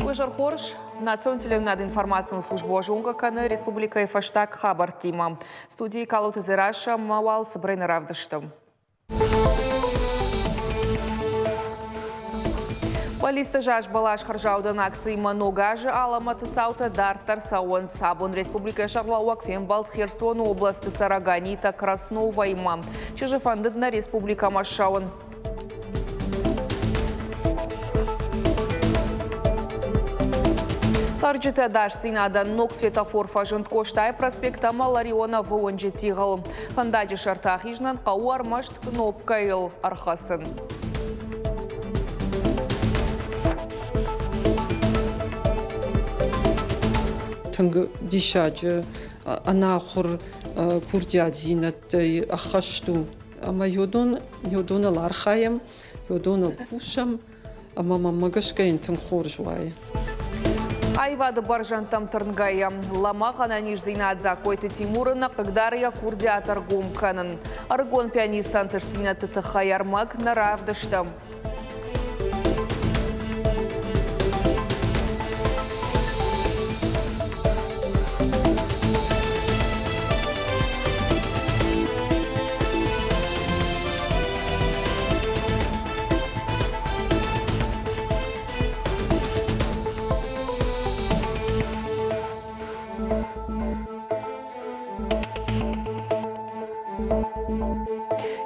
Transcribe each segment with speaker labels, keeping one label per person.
Speaker 1: Уызӕр хорз. Национ телеуынады информацион службӕ зонгӕ кӕны республикӕйы фӕстаг хабӕрттимӕ. Студийы Калоты Дзерассӕ ма уал цыбырӕй нӕ равдысты. Полисты заз бӕлас хӕрзаудӕн акциимӕ ног азы алӕмӕты цаутӕ дарддӕр цӕуынц. Абон республикӕйы сӕргълӕууӕг фембӕлд Херсоны областы цӕрӕг Анита Красноваимӕ. Чызджы фӕндыд нӕ республикӕмӕ ссӕуын. Цӕрджыты ӕдасдзинадӕн ног светофор фӕзынд Къостайы проспект ӕмӕ Ларионовы уынджы тигъыл. Фӕндаджы сӕрты ахизынӕн хъӕуы ӕрмӕст кнопкӕйыл ӕрхӕцын.
Speaker 2: Тынг диссаджы ӕнахуыр курдиатдзинӕдтӕй ӕххӕст у. Ӕмӕ йодоныл архайӕм, йодоныл кусӕм, ӕмӕ мӕнмӕ гӕсгӕ йын тынг хорз уайы.
Speaker 1: Аивады бӕрзӕндтӕм тырнгӕйӕ, лӕмӕгъ ӕнӕниздзинад Дзагкойты Тимуры нӕ хъыгдары йӕ курдиат ӕргом кӕнын. Ӕрыгон пианисты ӕнтыстдзинӕдты тыххӕй ӕрмӕг нӕ равдыстам.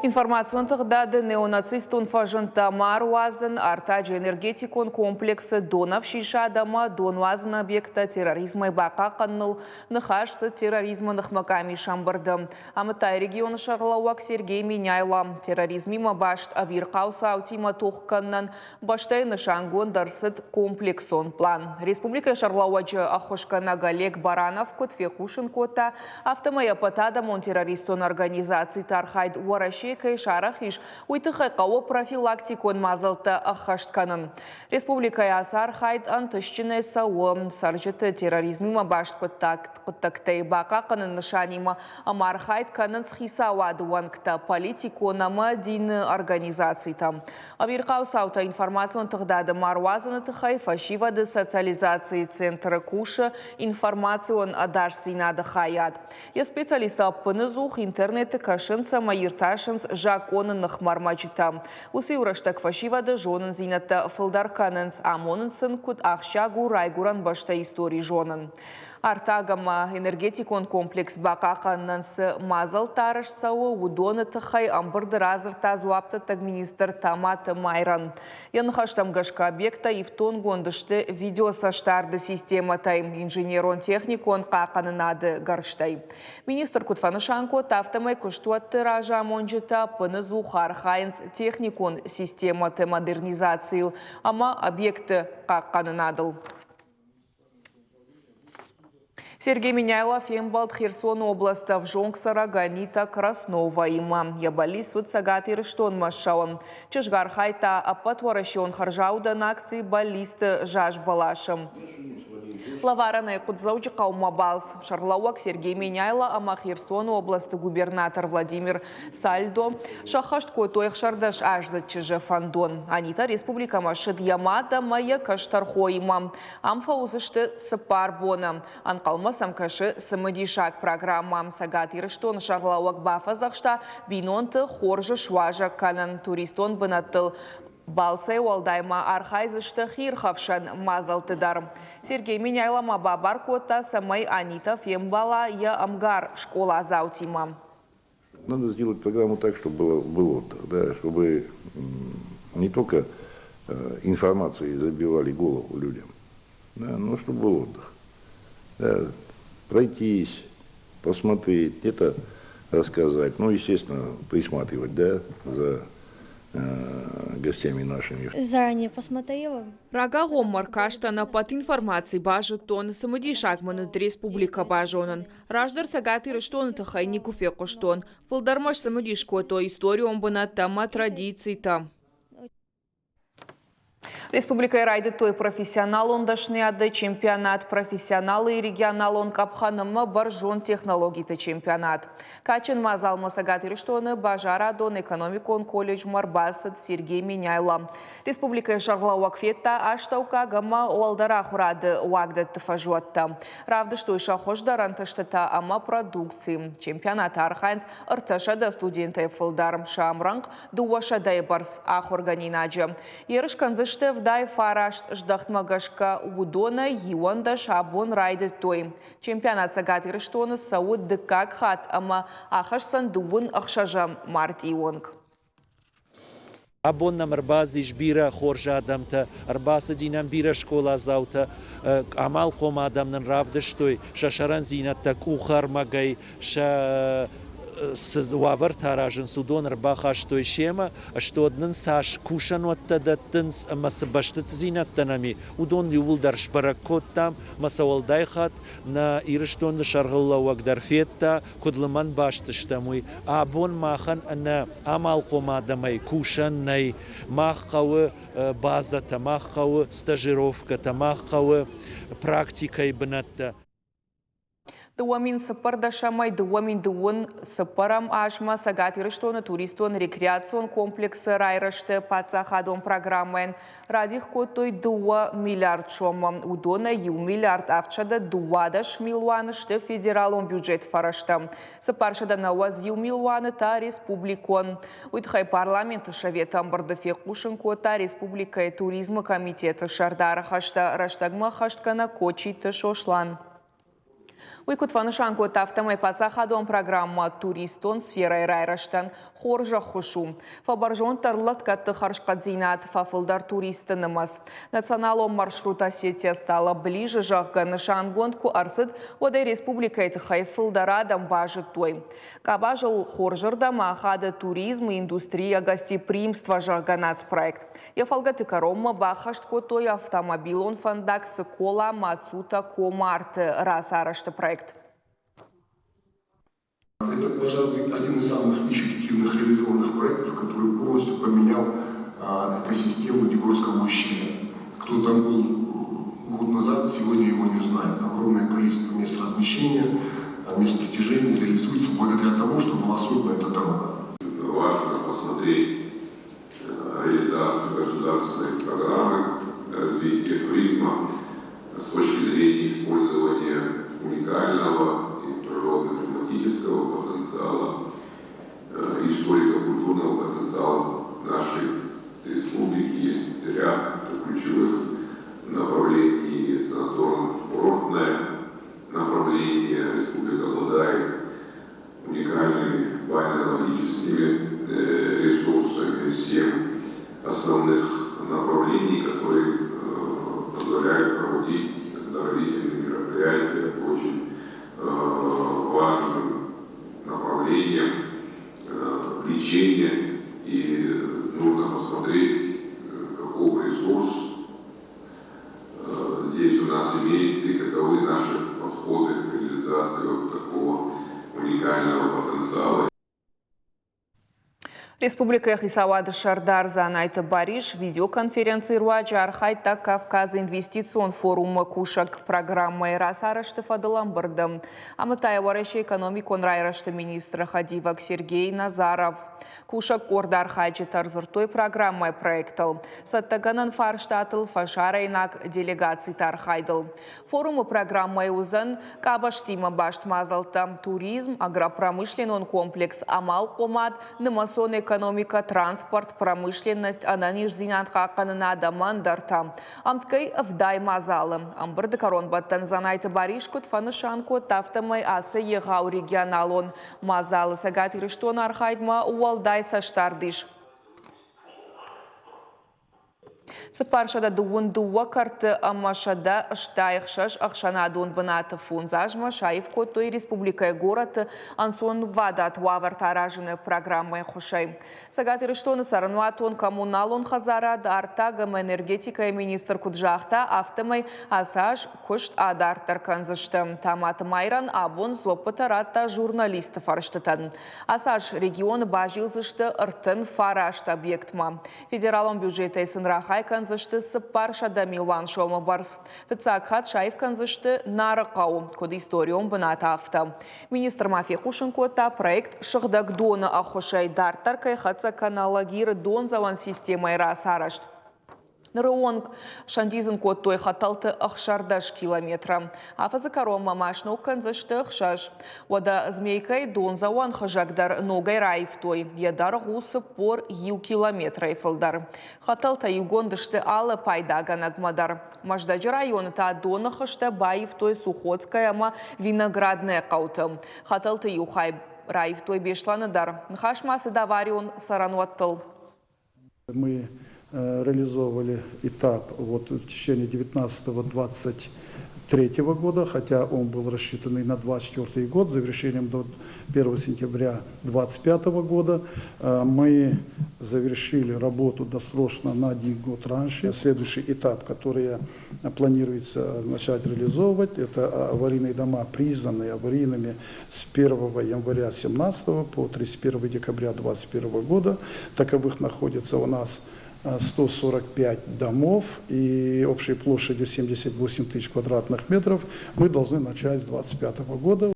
Speaker 1: Информацион тыгъдады неонацистон фӕзындтӕ ма руадзын, артаджы энергетикон комплексы донӕфсисад ӕмӕ донуадзыны объекттӕ терроризмӕй бахъахъхъӕныныл ныхас цыд терроризмы ныхмӕ къамисы ӕмбырды. Амыдта регионы сӕргълӕууӕг Сергей Меняйло. Терроризмимӕ баст ӕвирхъау цаутимӕ тох кӕнынӕн бӕстӕйы нысангонд ӕрцыд комплексон пълан. Республикӕйы сӕргълӕууӕджы ӕххуысгӕнӕг Олег Баранов куыд фехъусын кодта, афтӕмӕй ӕппӕтадӕмон террористон организациты архайд Уӕрӕсейы кӕй сарӕх ис, уый тыххӕй хъӕуы профилактикон мадзӕлттӕ ӕххӕст кӕнын. Республикӕйы ацы архайд ӕнтыстджынӕй цӕуы цӕрджыты терроризмимӕ баст хъуыддӕгтӕй бахъахъхъӕныны нысанимӕ ӕмархайд кӕнынц хицауады уӕнгтӕ, политикон ӕмӕ дины организацитӕ. Ӕвирхъау цаутӕ информацион тыгъдады ма руадзыны тыххӕй фӕсивӕды социализацийы центры кусы информацион ӕдасдзинады хайад. Йӕ специалисттӕ ӕппыныдзух интернеты кӕсынц ӕмӕ иртасынц закъоны ныхмӕ ӕрмӕджытӕ. Уыцы-иу рӕстӕг фӕсивӕды зонындзинӕдтӕ фылдӕр кӕнынц, амонынц сын, куыд ахсджиаг у райгуырӕн бӕстӕйы истори зонын. Артаг ӕмӕ энергетикон комплекс бахъахъхъӕнынӕн цы мадзӕлттӕ арӕзт цӕуы, уыдоны тыххӕй ӕмбырды радзырдта дзуапдӕттӕг министр Таматы Майран. Йӕ ныхӕстӕм гӕсгӕ объекттӕ ифтонггонд сты видеоцӕстдарды системӕтӕй, инженерон-техникон хъахъхъӕнынады гӕрзтӕй. Министр куыд фӕнысан кодта, афтӕмӕй куыстуӕтты разамонджытӕ ӕппыныдзух архайынц техникон системӕты модернизацийыл ӕмӕ объектты хъахъхъӕнынадыл. Сергей Меняйло фембӕлд Херсоны областы ӕвзонг цӕрӕг Анита Красноваимӕ. Йӕ бӕллиц уыд Цӕгат Ирыстонмӕ ссӕуын. Чызг архайдта ӕппӕтуӕрӕсеон хӕрзаудӕн акци «Бӕллицты заз бӕласы». Лӕварӕнӕй хъуыд Дзӕуджыхъӕумӕ балц. Сӕргълӕууӕг Сергей Меняйло ӕмӕ Херсоны областы губернатор Владимир Сальдо сӕххӕст кодтой 16-аздзыд чызджы фӕндон. Анита республикӕмӕ ссыд йӕ мад ӕмӕ йӕ кӕстӕр хоимӕ. Ам фӕуыдзысты цыппар боны. Ӕнхъӕлмӕ сӕм кӕсы цымыдисаг программӕ. Цӕгат Ирыстоны сӕргълӕууӕг бафӕдзӕхста бинонты хорз суазӕг кӕнын туристон бынӕттыл. Балцӕй уӕлдай ма архайдзысты хиирхӕфсӕн мадзӕлтты дӕр. Сергей Меняйло ма бабар кодта, цӕмӕй Анита фембӕла йӕ ӕмгар скъоладзаутимӕ.
Speaker 3: Надо сделать программу так, чтобы было, был отдых, да, чтобы не только информацией забивали голову людям, да, но чтобы был отдых. Да, пройтись, посмотреть, где-то рассказать, ну, естественно, присматривать, да, за гостями нашими.
Speaker 4: Заранее посмотрела.
Speaker 1: Рагагъоммӕ ркастӕн ӕппӕт информаци базыдтон, цымыдисаг мын уыд республикӕ базонын. Раздӕр Цӕгат Ирыстоны тыххӕй никуы фехъуыстон. Фылдӕр мӕ сцымыдис кодтой историон бынӕттӕ ӕмӕ традицитӕ. Республикӕйы райдыдтой профессионалон дӕсныйады чемпионат, профессионалы регионалон къӕпхӕн ӕмӕ бӕрзонд технологиты чемпионат. Кадджын мадзалмӕ Цӕгат Ирыстоны базарадон-экономикон колледжмӕ ӕрбацыд Сергей Меняйло. Республикӕйы сӕргълӕууӕг федта астӕуккаг ӕмӕ уӕлдӕр ахуырады уагдӕтты фӕзуӕттӕ. Равдыстой сӕ хуыздӕр ӕнтыстытӕ ӕмӕ продукци. Чемпионаты архайынц 300 студентӕй фылдӕр. Сӕ ӕмрӕнхъ 200-йы бӕрц ахуыргӕнинаджы. Ерыс кӕндзысты 79 здӕхтмӕ гӕсгӕ, уыдонӕй 11 абон райдыдтой. Чемпионат Цӕгат Ирыстоны цӕуы дыккаг хатт ӕмӕ ахӕсдзӕн дыууын ӕхсӕзӕм мартъийы онг.
Speaker 4: Абон нӕм ӕрбацыдис бирӕ хорз адӕмтӕ, ӕрбацыди нӕм бирӕ скъоладзаутӕ, амалхъом адӕм нын равдыстой сӕ сӕрӕндзинӕдтӕ къухӕрмӕгӕй, сӕ цы уавӕртӕ аразынц, уыдон ӕрбахастой семӕ, стод нын цас кусӕнуӕттӕ дӕттынц ӕмӕ цы бӕстытдзинӕдтӕ нӕм и, уыдон иууылдӕр сбӕрӕг кодтам ӕмӕ сӕ уӕлдай хатт нӕ Ирыстоны сӕргълӕууӕг дӕр федта, куыд лымӕн баст стӕм, уый. Абон махӕн ӕнӕ амалхъом адӕмӕй кусӕн нӕй. Мах хъӕуы базӕтӕ, мах хъӕуы стажировкӕтӕ, мах хъӕуы практикӕйы бынӕттӕ.
Speaker 1: 2014-ӕмӕй 2024 азмӕ Цӕгат Ирыстоны туристон-рекреацион комплексы райрӕзты паддзахадон программӕйӕн радих кодтой 2 миллиард сомы. Уыдонӕй 1 миллиард 712 милуаны сты федералон бюджеты фӕрӕзтӕ, 491 милуаны та республикон. Уый тыххӕй парламенты советы ӕмбырды фехъусын кодта республикӕйы туризмы комитеты сӕрдары хӕстӕ рӕстӕгмӕ ӕххӕстгӕнӕг Кочиты Сослан. Уый куыд фӕнысан кодта, афтӕмӕй паддзахадон программӕ туристон сферӕйы райрӕзтӕн хорз ӕххуыс у. Фӕбӕрзонддӕр лӕггӕдты хӕрзхъӕддзинад, фӕфылдӕр туристты нымӕц. Националон маршрут Осетия стала ближе, зӕгъгӕ, нысангонд куы ӕрцыд, уӕд ӕй республикӕйы тыххӕй фылдӕр адӕм базыдтой. Къабазыл хорзырдӕм ахады туризмы индустрия гостеприимства, зӕгъгӕ, нацпроект. Йӕ фӕлгӕты кӕронмӕ баххӕст кодтой автомобилон фӕндаг Цыкола, Мацута, Комарты рацарӕзты проект.
Speaker 5: Это, пожалуй, один из самых эффективных реализованных проектов, который полностью поменял экосистему Дигорского ущелья. Кто там был год назад, сегодня его не узнает. Огромное количество мест размещения, мест притяжения реализуется благодаря тому, что была создана эта дорога.
Speaker 6: Важно посмотреть реализацию государственной программы развития туризма с точки зрения использования уникального и природно-климатического потенциала, историко-культурного потенциала нашей республики. Есть ряд ключевых направлений, санаторно-курортное направление. Республика обладает уникальными бальнеологическими ресурсами, 7 основных направлений, которые позволяют проводить оздоровительные мероприятия по очень важным направлениям лечения. И нужно посмотреть, каков ресурс здесь у нас имеется и каковы наши подходы к реализации вот такого уникального потенциала.
Speaker 1: Республикӕйы хицауады сӕрдар Дзанайты Барис видеоконференцийы руаджы архайдта Кавказы инвестицион форумы кусӕг программӕйы рацарӕзты фӕдыл ӕмбырды. Амыдта йӕ Уӕрӕсейы экономикон райрӕзты министры хӕдивӕг Сергей Назаров. Кусӕг къорды архайджытӕ ӕрдзырдтой программӕйы проектыл, цӕттӕгӕнӕн фарстатыл, фӕсарӕйнаг делегациты архайдыл. Форумы программӕйы уыдзӕн къабӕзтимӕ баст мадзӕлттӕ, туризм, агропромышленнон комплекс, амалхъомад, нымӕцон экономикӕ, транспорт, промышленность, ӕнӕниздзинад хъахъхъӕнынад ӕмӕ ӕндӕртӕ. Ӕмткӕй 70 мадзалы. Ӕмбырды кӕронбӕттӕн Дзанайты Барис куыд фӕнысан кодта, афтӕмӕй ацы егъау регионалон мадзалы Цӕгат Ирыстоны архайдмӕ уӕлдай цӕстдард ис. 422 кӕрты ӕмӕ 166 ӕхсӕнадон бынаты фондз азмӕ саив кодтой республикӕйы горӕты ӕнцонвадат уавӕртӕ аразыны программӕйы ӕххуысӕй. Цӕгат Ирыстоны цӕрӕнуатон коммуналон хӕдзарад, артаг ӕмӕ энергетикӕйы министр куыд загъта, афтӕмӕй ацы аз куыст адарддӕр кӕндзысты. Таматы Майран абон дзуӕппытӕ радта журналистты фӕрстытӕн. Ацы аз регионы базилдзысты 39 объектмӕ. Федералон бюджетӕй сын рахай бахай кӕндзысты 400 милуан сомы бӕрц. Фыццаг хатт саив кӕндзысты Нары хъӕуы, куыд историон бынат, афтӕ. Министр ма фехъусын кодта, проект Сыгъдӕг доны ӕххуысӕй дарддӕр кӕй хӕццӕ кӕны Алагиры дондзӕуӕн системӕйы рацарӕзт. Ныры онг сӕндидзын кодтой хӕтӕлты 16 километры. Афӕдзы кӕронмӕ ма сног кӕндзысты ӕхсӕз. Уӕдӕ Змейкӕйы дондзӕуӕн хызӕг дӕр ногӕй раивтой. Йӕ дӕргъ у 41 километрӕй фылдӕр. Хӕтӕлтӕ иугонд сты алы пайдагӕнӕгмӕ дӕр. Мӕздӕджы районы та доны хызтӕ баивтой Сухотская ӕмӕ Виноградная хъӕуты. Хӕтӕлты иу хай раивтой Беслӕны дӕр. Ныхас ма цыд аварион цӕрӕнуӕттыл.
Speaker 7: Мы реализовывали этап вот в течение 19-23 года, хотя он был рассчитан и на 24 год, завершением до 1 сентября 2025 года. Мы завершили работу досрочно на один год раньше. Следующий этап, который планируется начать реализовывать, это аварийные дома, признанные аварийными с 1 января 2017 по 31 декабря 2021 года. Таковых находится у нас 145 домов и общей площадью 78 тысяч квадратных метров мы должны начать с 2025 года.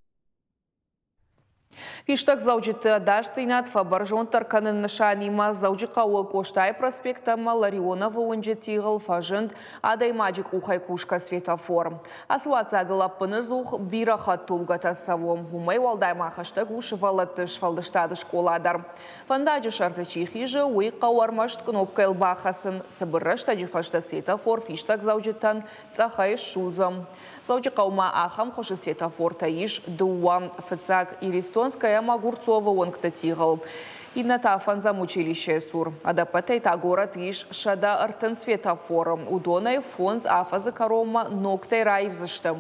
Speaker 1: Фистӕгдзӕуджыты ӕдасдзинад фӕбӕрзонддӕр кӕнын нысанимӕ Дзӕуджыхъӕуы Къостайы проспект ӕмӕ Ларионовы уынджы тигъыл фӕзынд адӕймаджы къухӕй кусгӕ светофор. Ацы уаццагыл ӕппынӕдзух бирӕ хӕдтулгӕтӕ цӕуы. Уымӕй уӕлдай ма хӕстӕг у сывӕллӕтты сфӕлдыстады скъола дӕр. Фӕндаджы сӕрты чи хизы, уый хъӕуы ӕрмӕст кънопкӕйыл бахӕцын. Цыбыр рӕстӕджы фӕстӕ светофор фистӕгдзӕуджытӕн цъӕхӕй ссудзы. Дзӕуджыхъӕумӕ ахӕм хуызы светофортӕ ис дыууӕ. Фыццаг Иристонская ӕмӕ Огурцовы уынгты тигъыл. Иннӕ та фӕндзӕм училищейы цур. Ӕдӕппӕтӕй та горӕт ис 130 светофоры. Уыдонӕй фондз афӕдзы кӕронмӕ ногтӕй раивдзысты.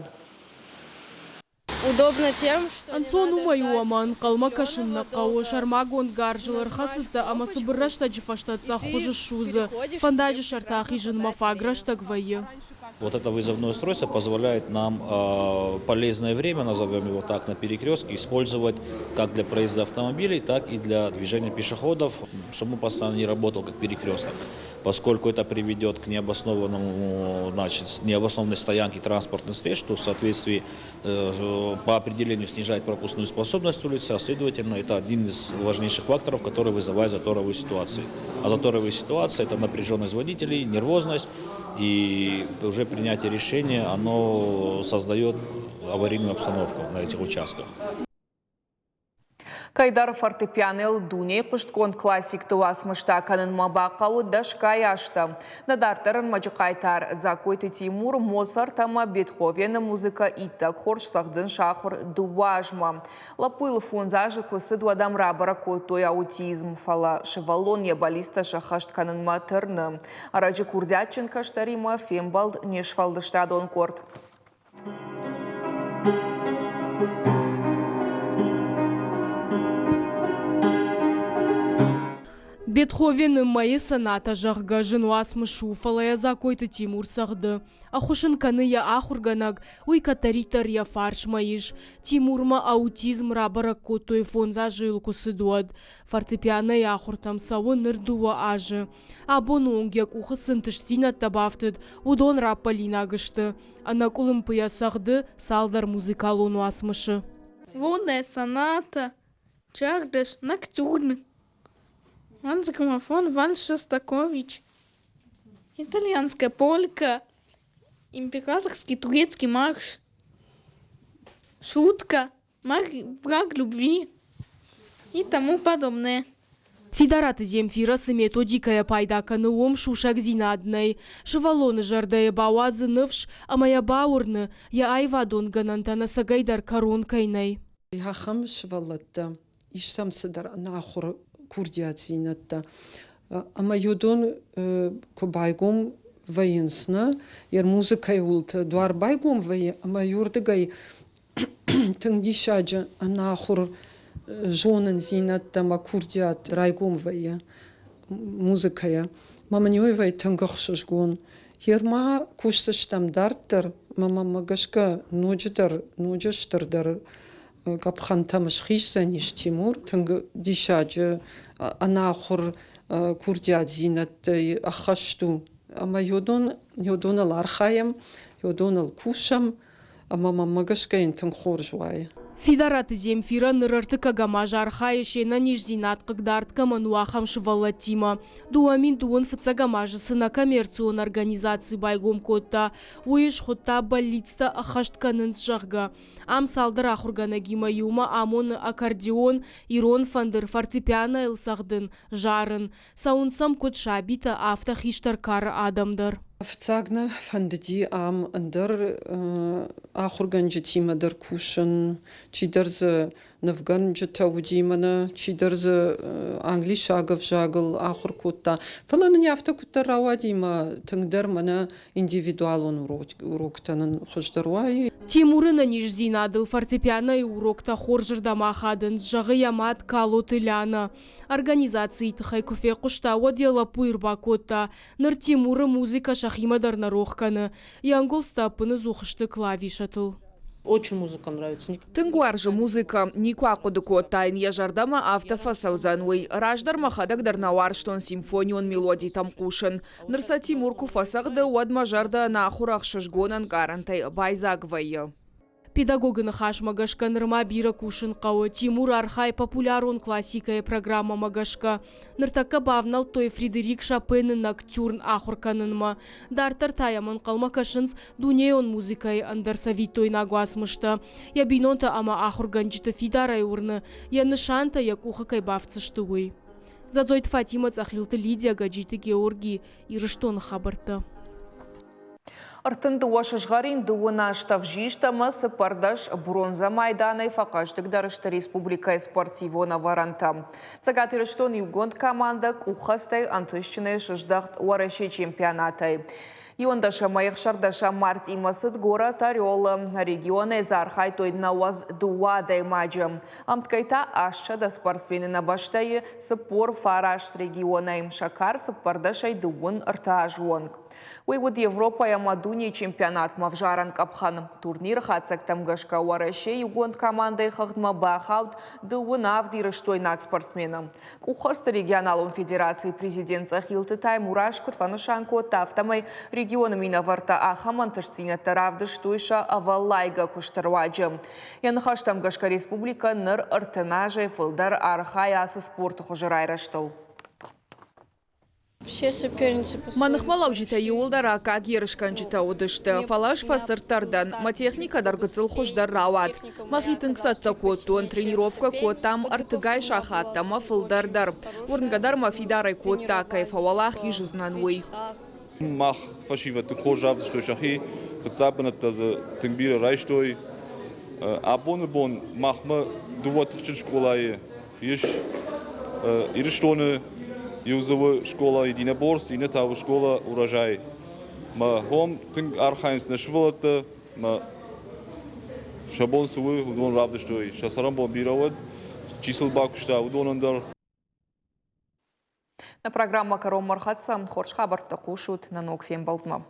Speaker 8: Удобно тем, что
Speaker 9: Ӕнцон уымӕй у, ӕмӕ ӕнхъӕлмӕ кӕсын нӕ хъӕуы. Сӕрмагонд гарзыл ӕрхӕцыдтӕ ӕмӕ цыбыр рӕстӕджы фӕстӕ цъӕх хуызы ссудзы. Фӕндаджы сӕрты ахизынмӕ фаг рӕстӕг вӕййы.
Speaker 10: Вот это вызовное устройство позволяет нам полезное время, назовем его так, на перекрестке использовать как для проезда автомобилей, так и для движения пешеходов, чтобы он постоянно не работал как перекресток, поскольку это приведет к необоснованному, значит, необоснованной стоянке транспортных средств, что в соответствии по определению снижает пропускную способность улицы, а следовательно, это один из важнейших факторов, который вызывает заторовые ситуации. А заторовые ситуации – это напряженность водителей, нервозность, и уже принятие решения, оно создает аварийную обстановку на этих участках.
Speaker 1: Кӕйдӕр фортепианойыл дунейы хъуыстгонд классикты уацмыстӕ кӕнынмӕ бахъӕуы дӕсгай азтӕ. Нӕ дарддӕр ӕрмӕджы хъайтар Дзагкойты Тимур Моцарт ӕмӕ Бетховены музыкӕ иттӕг хорз цӕгъдын сахуыр дыууӕ азмӕ. Лӕппуйыл фондз азы куы цыд, уӕд ӕм рабӕрӕг кодтой аутизм, фӕлӕ сывӕллон йӕ бӕллицтӕ сӕххӕст кӕнынмӕ тырны. Ӕрӕджы курдиатджын кӕстӕримӕ фембӕлд не сфӕлдыстадон къорд.
Speaker 9: Бетховены Мӕйы соната, зӕгъгӕ, зын уацмыс у, фӕлӕ йӕ Дзагкойты Тимур цӕгъды. Ӕххуыс ын кӕны йӕ ахуыргӕнӕг, уый кӕддӕриддӕр йӕ фарсмӕ ис. Тимурмӕ аутизм рабӕрӕг кодтой фондз азы йыл куы цыд, уӕд. Фортепианойы ахуыртӕм цӕуы ныр дыууӕ азы. Абоны онг йӕ къухы цы ӕнтыстдзинӕдтӕ бафтыд, уыдон раппӕлинаг сты. Ӕнӕкъуылымпыйӕ цӕгъды цалдӕр музыкалон уацмысы.
Speaker 8: Лунная соната, Чардаш, Ноктюрн, Граммофон, Вальс Шостакович, Итальянская полька, Императорский турецкий марш, Шутка, Враг любви и тому подобное.
Speaker 9: Фидараты Земфира цы методикӕйӕ пайда кӕны, уым сусӕгдзинад нӕй. Сывӕллоны зӕрдӕйы бауадзы ныфс ӕмӕ йӕ бауырны, йӕ аивадон гӕнӕнтӕн ӕцӕгӕйдӕр кӕрон кӕй нӕй.
Speaker 2: Ахӕм сывӕллӕттӕ ис сӕм цыдӕр ӕнахуыр курдиатдзинӕдтӕ. Ӕмӕ уыдон куы байгом вӕййынц, нӕ, йӕ музыкӕйы уылты дуар байгом вӕййы ӕмӕ иуырдыгӕй тынг диссаджы ӕнахуыр зонындзинӕдтӕ ӕмӕ курдиат райгом вӕййы музыкӕйӕ. Мӕ мын уый вӕййы тынг ӕхсызгон. Гъер ма кусдзыстӕм дарддӕр, ӕмӕ мӕм гӕсгӕ ноджыдӕр, ноджы стырдӕр къӕпхӕнтӕм схиздзӕнис Тимур. Тынг диссаджы ӕнахуыр курдиатдзинӕдтӕй ӕххӕст у. Ӕмӕ йодоныл архайӕм, йодоныл кусӕм, ӕмӕ мӕнмӕ гӕсгӕ йын тынг хорз уайы.
Speaker 9: Фидараты Земфирӕ ныр ӕртыккӕгӕм аз архайы се нӕниздзинад хъыгдард кӕмӕн у, ахӕм сывӕллӕттимӕ. 2002 фыццӕгӕм азы цы нӕкоммерцион организаци байгом кодта, уый схуыдта «Бӕллицтӕ ӕххӕст кӕнынц», зӕгъгӕ. Ам цалдӕр ахуыргӕнӕгимӕ иумӕ амоны аккордеон, ирон фӕндыр, фортепианойыл цӕгъдын, зарын. Цӕуынц сӕм куыд сабитӕ, афтӕ хистӕр кары адӕм дӕр.
Speaker 2: Фыццаг нӕ фӕндыди ам ӕндӕр ахуыргӕнджытимӕ дӕр кусын, чидӕр дзы нывгӕнджытӕ уыди мӕнӕ, чидӕр дзы англисаг ӕвзагыл ахуыр кодта. Фӕлӕ нын афтӕ куыддӕр рауади мӕ тынгдӕр мӕнӕ индивидуалон уроктӕ нын хуыздӕр уайы.
Speaker 9: Тимуры нӕниздзинадыл фортепианойы уроктӕ хорзырдӕм ахадынц, зӕгъы йӕ мад Калоты Лянӕ. Организацийы тыххӕй куы фехъуыста, уӕд йӕ лӕппуйы ӕрбакодта. Ныр Тимуры музыкӕ сӕхимӕ дӕр нӕ рох кӕны. Йӕ ӕнгуылдзтӕ ӕппыныдзух сты клавишӕтыл.
Speaker 11: Очень музыка нравится.
Speaker 1: Тынг уарзы музыкӕ. Никуы ахъуыды кодтаин, йӕ зӕрдӕмӕ афтӕ фӕцӕудзӕн, уый. Раздӕр мӕхӕдӕг дӕр нӕ уарзтон симфонион мелодитӕм хъусын. Ныр сӕ Тимур куы фӕцӕгъды, уӕд мӕ зӕрдӕ ӕнахуыр ӕхсызгон ӕнкъарӕнтӕй байдзаг вӕййы.
Speaker 9: Педагогы ныхасмӕ гӕсгӕ нырма бирӕ кусын хъӕуы. Тимур архайы популярон классикӕйы программӕмӕ гӕсгӕ. Ныртӕккӕ бавнӕлдтой Фредерик Шопены ноктюрн ахуыр кӕнынмӕ. Дарддӕр та йӕм ӕнхъӕлмӕ кӕсынц дунейон музыкӕйы ӕндӕр цӕвиттойнаг уацмыстӕ. Йӕ бинонтӕ ӕмӕ ахуыргӕнджыты фидарӕй уырны, йӕ нысантӕ йӕ къухы кӕй бафтдзысты, уый. Дзадзойты Фатимӕ, Цъӕхилты Лидия, Гӕджиты Георги, Ирыстоны хабӕрттӕ.
Speaker 1: 32 сызгъӕрин, дыууын азтӕ ӕвзист ӕмӕ 14 бронзӕ майданӕй фӕхъӕздыгдӕр сты республикӕйы спортивон ӕвӕрӕнтӕ. Цӕгат Ирыстон иугонд командӕ къуххӕстӕй ӕнтыстджынӕй сыздӕхт Уӕрӕсейы чемпионатӕй. Иуӕндӕсӕмӕй ӕхсӕрдӕсӕм мартъимӕ цыд горӕт Орелы. Регионӕй дзы архайдтой 92 адӕймаджы. Ӕмткӕй та 800 спортсмены нӕ бӕстӕйы 49 регионӕй, сӕкӕр цыппӕрдӕсӕй дыууын ӕртӕ азы онг. Уый уыд Европӕйы ӕмӕ дунейы чемпионатмӕ ӕвзарӕн къӕпхӕн. Турниры хатдзӕгтӕм гӕсгӕ Уӕрӕсейы иугонд командӕйы хыгъдмӕ бахауд дыууын авд ирыстойнаг спортсмены. Къуххӕсты регионалон федерацийы президент Цъӕхилты Таймураз куыд фӕнысан кодта, афтӕмӕй регионы минӕвӕрттӕ ахӕм ӕнтыстдзинӕдтӕ равдыстой сӕ ӕвӕллайгӕ куысты руаджы. Йӕ ныхӕстӕм гӕсгӕ республикӕ ныр 30 азӕй фылдӕр архайы ацы спорты хуызы райрӕзтыл. Мӕ ныхмӕлӕуджытӕ иууылдӕр аккаг ерысгӕнджытӕ уыдысты, фӕлӕ ӕз фӕцырддӕр дӕн, мӕ техникӕ дӕр гыццыл хуыздӕр рауад. Мӕхи тынг цӕттӕ кодтон, тренировкӕ кодтам ӕртыгай сахаттӕ ӕмӕ фылдӕр дӕр. Уырнгӕ дӕр мӕ фидарӕй кодта, кӕй фӕуӕлахиз уыдзынӕн, уый.
Speaker 12: Мах фӕсивӕд тынг хорз равдыстой сӕхи, фыццаг бынӕттӕ дзы тынг бирӕ райстой. Абоны бон махмӕ дыууӕ тыхджын скъолайы ис Ирыстоны иу дзы у скъола единоборств, иннӕ та у скъола урожай. Мӕ хом тынг архайынц нӕ сывӕллӕттӕ, мӕ сӕ бон цы у, уыдон равдыстой. Сӕ цӕрӕнбон бирӕ уӕд, чи сыл бакуыста, уыдонӕн дӕр.
Speaker 1: Нӕ программӕ кӕронмӕ ӕрхӕццӕ. Хорз хабӕрттӕ хъусут нӕ ног фембӕлдмӕ.